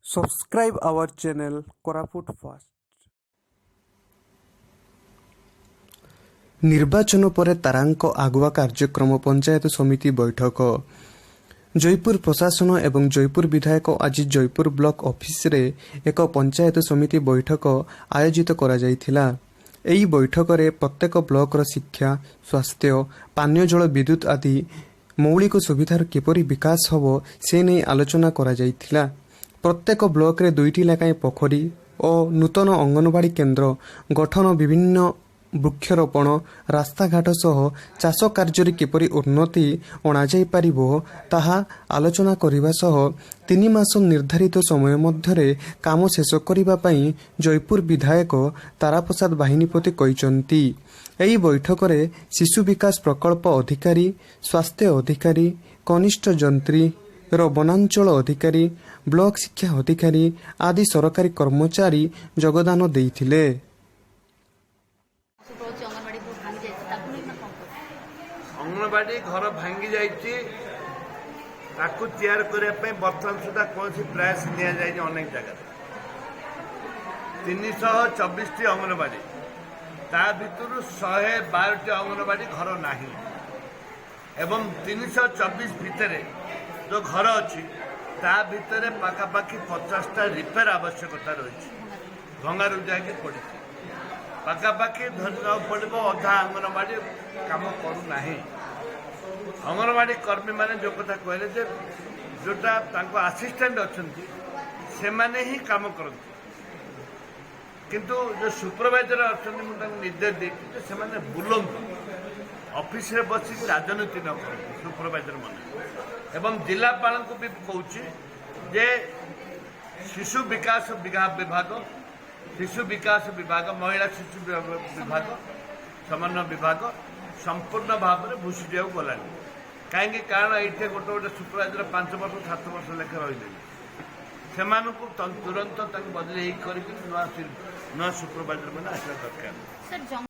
Subscribe our channel Koraput First. ନିର୍ବାଚନ ପରେ ତାରାଙ୍କ ଆଗୁଆ କାର୍ଯ୍ୟକ୍ରମ ପଞ୍ଚାୟତ ସମିତି ବୈଠକ। ଜୟପୁର ପ୍ରଶାସନ ଏବଂ ଜୟପୁର ବିଧାୟକ ଆଜି ଜୟପୁର ବ୍ଲକ ଅଫିସରେ ଏକ ପଞ୍ଚାୟତ ସମିତି ବୈଠକ ଆୟୋଜିତ କରାଯାଇଥିଲା। ଏହି ବୈଠକରେ ପ୍ରତ୍ୟେକ ବ୍ଲକର ଶିକ୍ଷା, ସ୍ୱାସ୍ଥ୍ୟ, ପାନୀୟ ଜଳ, ବିଦ୍ୟୁତ୍ ଆଦି ମୌଳିକ ସୁବିଧାର କିପରି ବିକାଶ ହେବ, ସେ ନେଇ ଆଲୋଚନା କରାଯାଇଥିଲା। ପ୍ରତ୍ୟେକ ବ୍ଲକରେ 2ଟି ଲେଖାଏଁ ପୋଖରୀ ଓ ନୂତନ ଅଙ୍ଗନବାଡ଼ି କେନ୍ଦ୍ର ଗଠନ, ବିଭିନ୍ନ ବୃକ୍ଷରୋପଣ, ରାସ୍ତାଘାଟ ସହ ଚାଷ କାର୍ଯ୍ୟରେ କିପରି ଉନ୍ନତି ଅଣାଯାଇପାରିବ, ତାହା ଆଲୋଚନା କରିବା ସହ 3 ମାସ ନିର୍ଦ୍ଧାରିତ ସମୟ ମଧ୍ୟରେ କାମ ଶେଷ କରିବା ପାଇଁ ଜୟପୁର ବିଧାୟକ ତାରାପ୍ରସାଦ ବାହିନୀପତି କହିଛନ୍ତି। ଏହି ବୈଠକରେ ଶିଶୁ ବିକାଶ ପ୍ରକଳ୍ପ ଅଧିକାରୀ, ସ୍ୱାସ୍ଥ୍ୟ ଅଧିକାରୀ, କନିଷ୍ଠ ଯନ୍ତ୍ରୀ ର ବନାଞ୍ଚଳ ଅଧିକାରୀ, ବ୍ଲକ ଶିକ୍ଷା ଅଧିକାରୀ ଆଦି ସରକାରୀ କର୍ମଚାରୀ ଯୋଗଦାନ ଦେଇଥିଲେ। ରହୁଛି, ଅଙ୍ଗନବାଡ଼ି ବହୁତ ଭାଙ୍ଗି ଯାଇଛି, ତାକୁ ନେଇ ନା କଣ କରିବେ? ଅଙ୍ଗନବାଡ଼ି ଘର ଭାଙ୍ଗି ଯାଇଛି, ତାକୁ ତିଆରି କରିବା ପାଇଁ ବର୍ତ୍ତମାନ ସୁଦ୍ଧା କୌଣସି ପ୍ରୟାସ ନିଆଯାଇନି। ଅନେକ ଜାଗାରେ 324ଟି ଅଙ୍ଗନବାଡ଼ି, ତା ଭିତରୁ 112ଟି ଅଙ୍ଗନବାଡ଼ି ଘର ନାହିଁ ଏବଂ 324 ଭିତରେ ଯେଉଁ ଘର ଅଛି, ତା ଭିତରେ ପାଖାପାଖି 50ଟା ରିପେୟାର ଆବଶ୍ୟକତା ରହିଛି, ଭଙ୍ଗାରୁଜା ହେଇକି ପଡ଼ିଛି। ପାଖାପାଖି ଧରିନେବାକୁ ପଡ଼ିବ, ଅଧା ଅଙ୍ଗନବାଡ଼ି କାମ କରୁନାହିଁ। ଅଙ୍ଗନବାଡ଼ି କର୍ମୀମାନେ ଯେଉଁ କଥା କହିଲେ ଯେ ଯେଉଁଟା ତାଙ୍କ ଆସିଷ୍ଟାଣ୍ଟ ଅଛନ୍ତି, ସେମାନେ ହିଁ କାମ କରନ୍ତି, କିନ୍ତୁ ଯେଉଁ ସୁପରଭାଇଜର ଅଛନ୍ତି, ମୁଁ ତାଙ୍କୁ ନିର୍ଦ୍ଦେଶ ଦେଇଛି ଯେ ସେମାନେ ବୁଲନ୍ତୁ, ଅଫିସରେ ବସିକି ରାଜନୀତି ନ କରନ୍ତୁ ସୁପରଭାଇଜର ମାନେ। ଏବଂ ଜିଲ୍ଲାପାଳଙ୍କୁ ବି କହୁଛି ଯେ ଶିଶୁ ବିକାଶ ବିଭାଗ, ଶିଶୁ ବିକାଶ ବିଭାଗ, ମହିଳା ଶିଶୁ ବିଭାଗ, ସମନ୍ୱୟ ବିଭାଗ ସମ୍ପୂର୍ଣ୍ଣ ଭାବରେ ଭୁଷୁଡ଼ିବାକୁ ଗଲାଣି। କାହିଁକି? କାରଣ ଏଇଠି ଗୋଟେ ଗୋଟେ ସୁପରଭାଇଜର 5 ବର୍ଷ, 7 ବର୍ଷ ଲେଖା ରହିଲେଣି। ସେମାନଙ୍କୁ ତୁରନ୍ତ ତାଙ୍କୁ ବଦଳି କରିକି ନୂଆ ନୂଆ ସୁପରଭାଇଜର ମାନେ ଆସିବା ଦରକାର। ସାର୍।